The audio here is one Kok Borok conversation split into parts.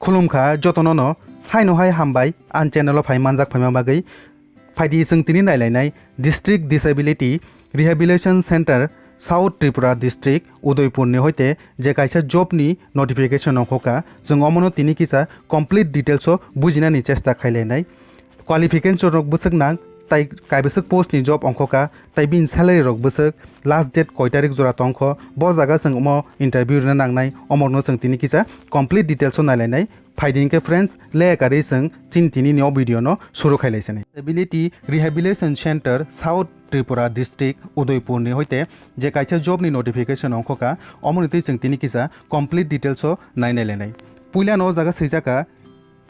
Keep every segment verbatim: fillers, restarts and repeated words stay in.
Khulumkha jotono no, haino hai hambai ang channel o phai manjak phaima bagwi. Phaidi chwng tini nailainai District Disability Rehabilitation Center, South Tripura District, Udaipur ni hoite je kaisa job ni notification ongkhoka, chwng omono tini kisa complete details o bujinani chesta khailainai. Qualification rok bwswk nang, tai kaibwswk post ni job ongkhoka, tai bini salary rok bwswk, last date koi tarik jora tongkho, bo jaga chwng omo interview rwna nangnai, omorno chwng tini kisa complete details o nailainai. Phaidi hinkhe friends, le karwi chwng chini tini ni o video no suru khailai sani. Disability Rehabilitation Center, South Tripura District, Udaipur ni hoite je kaisa job ni notification ongkhoka, omoni twi chwng tini kisa complete details o nainailainai. Puila no o jaga swijaka,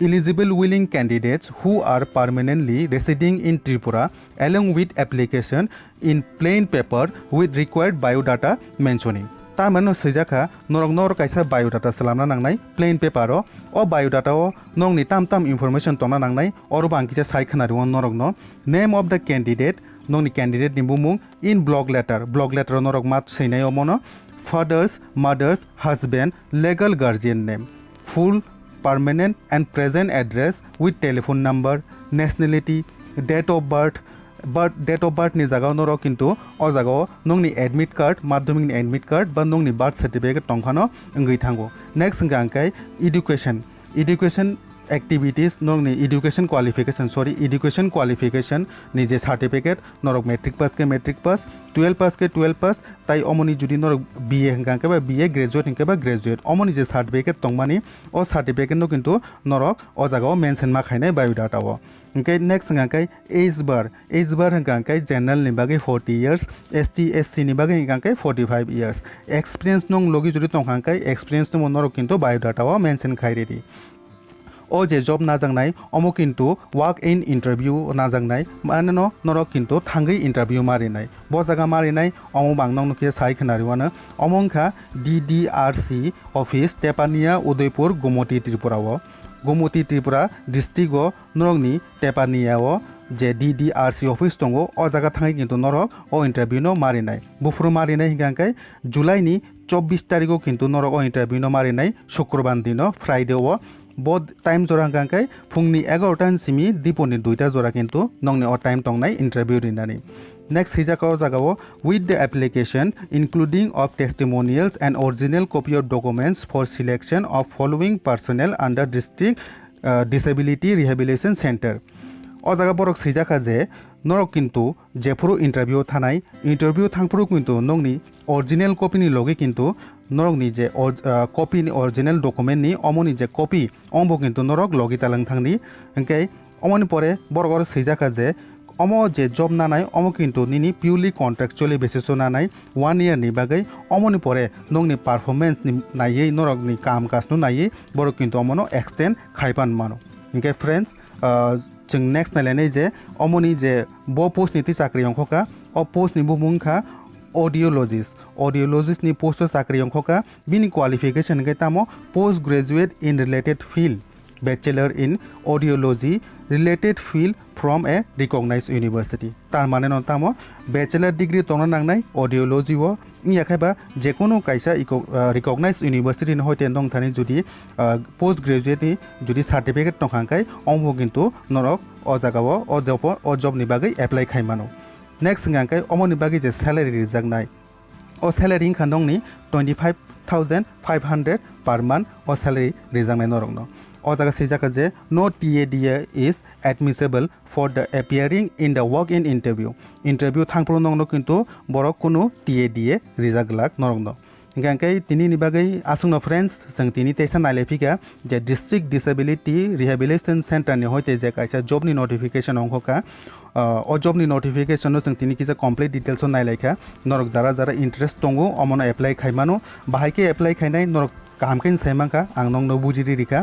"Eligible willing candidates who are permanently residing in Tripura along with application in plain paper with required biodata mentioning." Tamani no swijak kha, norok nor kaisa biodata swlamna nangnai plain paper o. O biodata o nokni tam tam information tongna nangnai, oro bo ang kisa sai khwna rwo norokno. Name of the candidate, nokni candidate ni bumung, in block letter, block letter o norok ma swinai omono, fathers, mothers, husband, legal guardian name, full, permanent and present address with telephone number, nationality, date of birth, birth, date of birth ni jaga o norok kintu o jaga o nokni admit card, madhyamik ni admit card ba nokni birth certificate tongphano wngwi thango. Next hwnkha hwnkhe education, education activities, nokni education qualification, sorry, education qualification ni je certificate, norok matric pass khe matric pass, twelve pass khe twelve pass, tai omoni judi norok B A hwnkha hwnkhe ba B A, graduate hwnkhe ba graduate, omoni je certificate tongmani, o certificate no kintu norok o jaga o mention ma khainai biodata o. Hwnkhe next hwnkha hwnkhe age bar, age bar hwnkha hwnkhe general ni bagwi forty years, S T, S C ni bagwi hwnkha hwnkhe forty five years. Experience nung logi judi tongkha hwnkhe experience no norok kintu biodata o mention khai ridi. O je job najaknai, omo kintu walk in interview najaknai, mane no norok kintu thangwi interview ma rinai. Bo jaga ma rinai, omo bang nokno khe sai khwna rwano. Omo wngkha D D R C office, Tepania, Udaipur, Gomoti, Tripura o. Gomoti, Tripura district o norokni Tepania o je D D R C office tongo, o jaga thangwi kintu norok o interview no ma rinai. Buphuru ma rinai hwnkha hwnkhe July ni chobbish tarikh o kintu norok o interview no ma rinai, Sukrobar dino, Friday o. Bo time jora hwnkha hwnkhe phungni egaroh ta ni simi dipor ni duita jora kintu nokni o time tongnai interview rinani. Next hijak o jaga o, "With the application, including of testimonials and original copy of documents for selection of following personnel under district, uh, disability rehabilitation center." O jaga borok swijak kha je norok kintu jephuru interview o thanai, interview thangphuru kintu nokni original copy ni logi kintu norokni je or-, ah, copy ni original document ni omoni je copy, omo bo kintu norok logi talang thangdi. Hwnkhe omoni pore borok oro swijak kha je omo je job nanai omo kintu nini purely contractually basis o nanai, one year ni bagwi, omoni pore nokni performance ni naiwi norokni kam kash no naiwi borok kintu omono extend khai pan mano. Hwnkhe friends, ah, chwng next nailainai je omoni je bo post ni twi chakri ongkhoka, o post ni bumung wngkha audiologist. Audiologist ni post o chakri ongkhoka, bini qualification hwnkhe tamo post graduate in related field, bachelor in audiology related field from a recognized university. Tar mane no tamo bachelor degree tongna nangnai audiology o, wngya khe ba jekunu kaisa iko-, ah, recognized university ni hoite nong thani judi, ah, post graduate ni judi certificate tongkha hwnkhe, omo kintu norok o jaga o, o job o, o job ni bagwi apply khai mano. Next hwnkha hwnkhe omoni bagwi je salary rijaknai, o salary wngkha nongni twenty five thousand five hundred per month o salary rijaknai norokno. O jaga swijak kha je, "No T A D A is admissible for the appearing in the walk-in interview." Interview thangphuru nokno kintu borok kunu T A D A rijak glak norokno. Hingkha hingkhe tini ni bagwi aswkno friends, chwng tini teisa nailai phikha je District Disability Rehabilitation Center ni hoite je kaisa job ni notification ongkhoka. Ah, o job ni notification no chwng tini kisa complete details o nailaikha. Norok jara jara interest tongo, omono apply khaimano. Bahai khe apply khainai norok kaham khe sai mankha, ang nokno bujiri rikha.